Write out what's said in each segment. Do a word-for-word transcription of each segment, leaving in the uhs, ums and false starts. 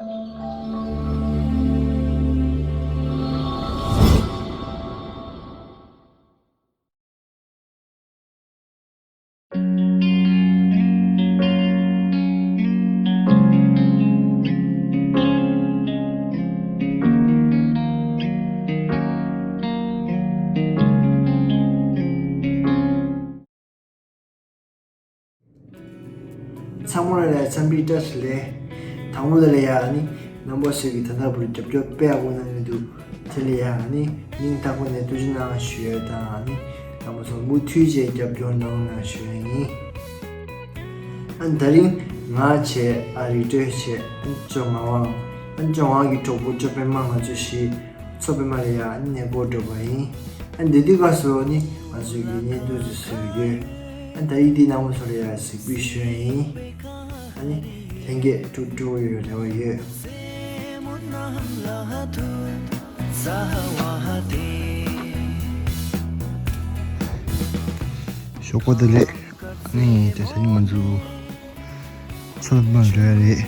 ཚང་མ་ལ་ཡ་འཚམས་འདྲི་བཀྲ་ཤིས་བདེ་ལེགས། དང་པོ་དེ་ལ་ཡ་ཨ་ནི་རྣམ་པ་ཚོས་ཀྱིས་ད་ལྟ་བར་རྒྱབ་སྐྱོར་དཔེ་ཡག་པོ་གནང་གི་འདུག་དེ་ལ་ཡ་ཨ་ནི་སྙིང་ཐག་པ་ནས་ཐུགས་རྗེ་གནང་ཞུ་ཡ་དང་། ཨ་ནི་རྣམ་པ་ཚོ་མུ་མཐུད་བྱས་རྒྱབ་སྐྱོར་གནང་རོགས་གནང་ཞུ་ཡ་ཡིན། ཨ་ནི་དེ་རིང་ང་བྱས། ཨ་རི་སྒྲོལ་བྱས། ཨ་ནི་ཅོ་ངག་དབང་། ཨ་ནི་ཅོ་ངག་དབང་གི་གྲོགས་པོ་ཅོ་པད་མ། ང་ཚོ་བཞི། མཚོ་པད་མ་ལ་ཡ་ཨ་ནི་གནས་སྐོར་འགྲོ་པ་ཡིན། ཨ་ནི་དེ་དུས་སྐབས་སུ་ཨ་ནི་ང་ཚོས་ཀྱི་བརྙན་ཐུང་ཚོ་བཟོས་ཡོད། ཨ་ནི་ད་ཡིག་འདི་རྣམ་པ་ཚོ་ལ་ཡ་གཟིགས་འབུལ་ཞུ་ཡ་ཡིན། ཨ་ནི་ལྷན་རྒྱས་ཀྲུག་ཀྲུག་ཡོད་རེ་བ་ཡོད། ཞོགས་པ་བདེ་ལེགས། ཨ་ནི་དེ་ཚོ་ནི་ང་ཚོ་མཚོ་པད་མ་འགྲོ་ཡ་རེད།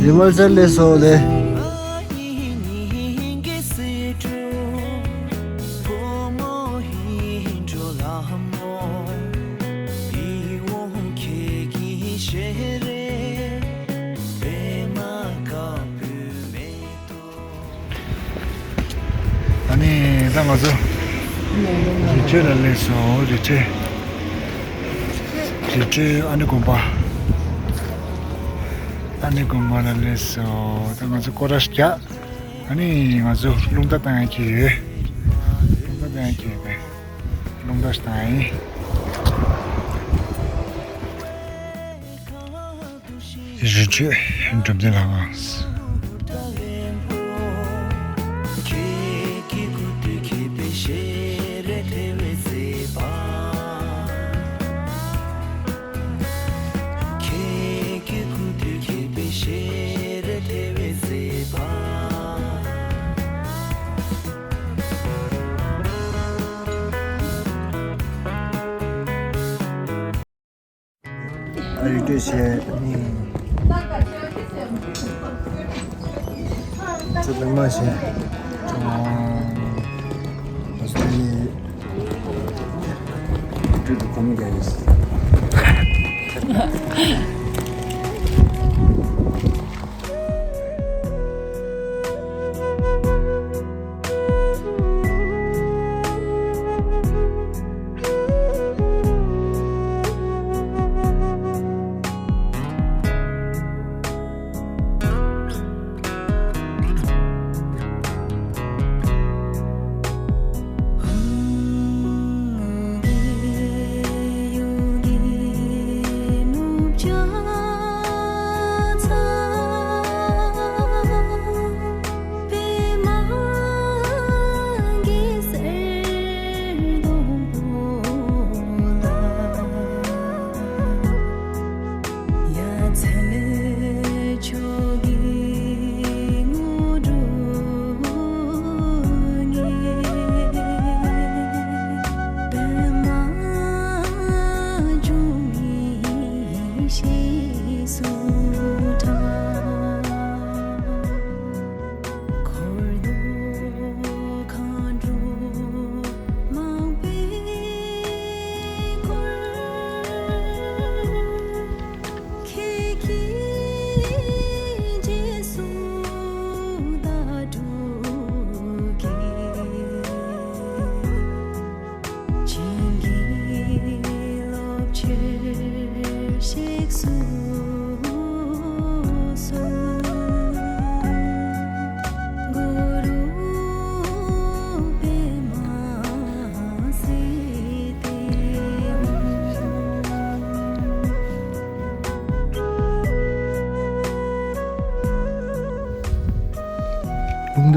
རི་མལ་ཚལ་ལས་སོ་ལེ། ཨ་ནི་ད་ང་ཚོ་རི་ཁྲོད་ལ་སླེབས་སོང་། རི་ཁྲོད། རི་ཁྲོད་ཨ་ནི་དགོན་པ། ཨ་ནི་དགོན་པ་ལ་སླེབས་སོང་། ད་ང་ཚོ་སྐོར་ར་རྒྱག་ཨ་ནི་ང་ཚོ་རླུང་རྟ་བཏང་ཡ་གི་ཡོད། རླུང་རྟ་བཏང་ཡ་གི་ཡོད་པས། རླུང་རྟ་ཞིག་བཏང་ཡ་ཡིན། རི་ཁྲོད་འགྲོ་མདུན་ལ་ང་། ཨ་རི་སྒྲོལ་བྱས་ནི། ཚོ་པད་མ་བྱས། ཨ་སོ་ནི། སྒྲོལ་དུ་གོམ་རྒྱག་ཡིན།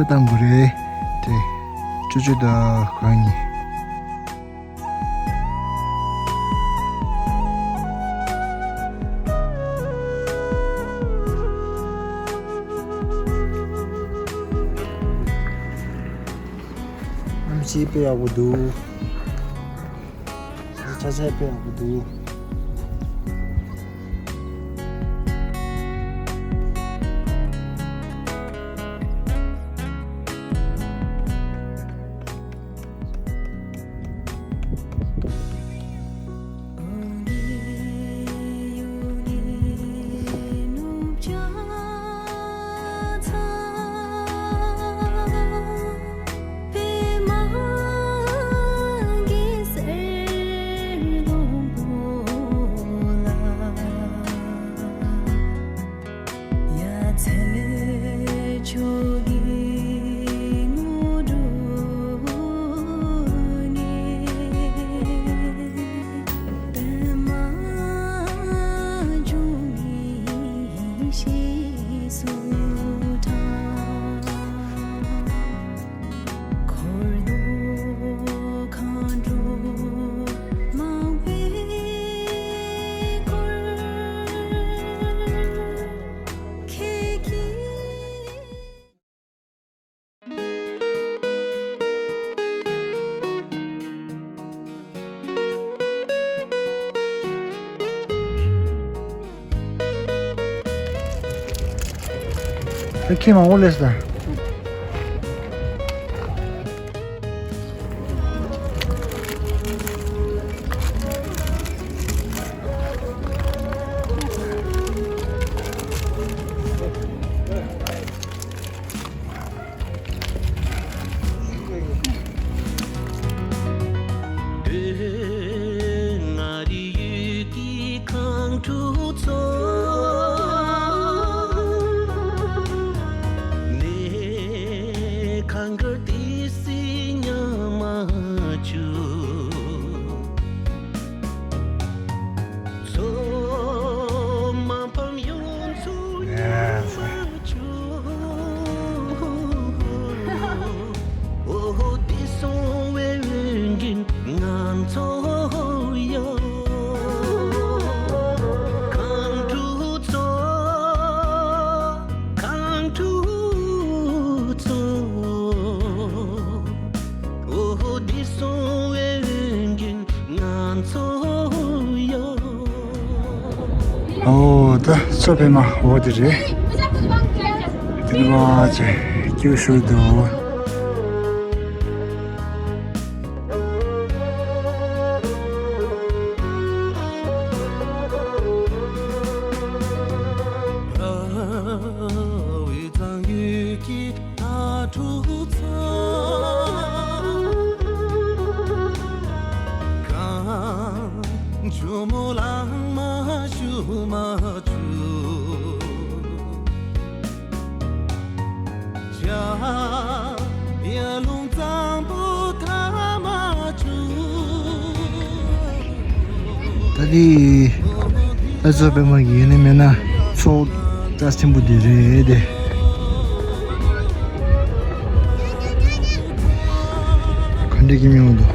བཏང་དགོས་རེད། དེ་ཅོ་ཅོ་དང་གང་ཡིན། གནམ་གཤིས་དཔེ་ཡག་པོ་འདུག་ཆ་ཆ་དཔེ་ཡག་པོ་འདུག་ཁྱི་མང་པོ་སླེབས་སོང་། ཨོ་ད་མཚོ་པདྨ་འོ་དེ་རེད། དེ་ནི་མ་ཆེ་སྐྱིད་ཤོས་འདུག་ད་དེ་ཨ་མཚོ་པདྨ་གི་ཡིན་ནི་མེད་ན་ཚོགས་རྩ་ཆེན་པོ་དེ་རེད་དེ། ག་འདྲ་གི་མི་འོང་འདུག་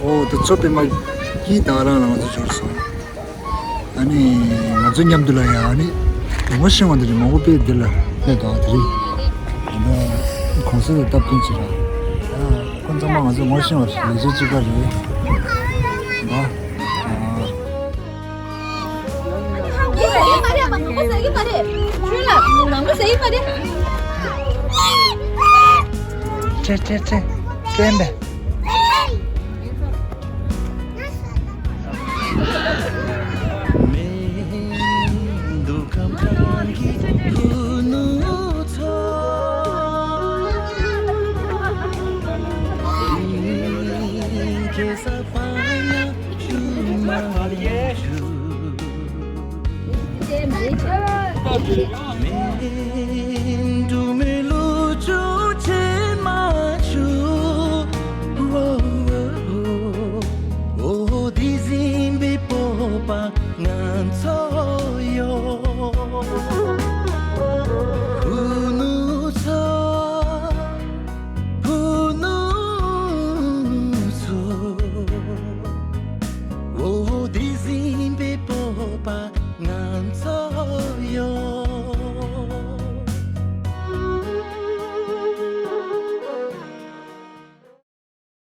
ཨོ་ད་མཚོ་པདྨ་གི་ད་ག་རང་ལ་ང་ཚོ་འབྱོར་སོང་། ཨ་ནི་ང་ཚོ་མཉམ་དུ་ལ་ཡ་ཨ་ནི་ངོ་ཤེས་པ་འདི་རེད། མང་པོ་དཔེ་འདི་ལ་སླེབས་འདུག་དེ་རིང་ད་གོང་ས་ལ་སྟབས་བསྟུན་བྱེད་ར། ཁོ་ཚང་མ་ང་ཚོ་ངོ་ཤེས་པ་རེད། ལས་བྱེད་གཅིག་པ་རེད། ད་ཁྱེད་ལ་ནང་པ་ཟེར་གྱི་མ་རེད། ཁྱེད་ལ་ནང་པ་ཟེར་གྱི་མ་རེད། ཁྲེ་ཁྲེ་ཁྲེ་ཁྲེན་པས།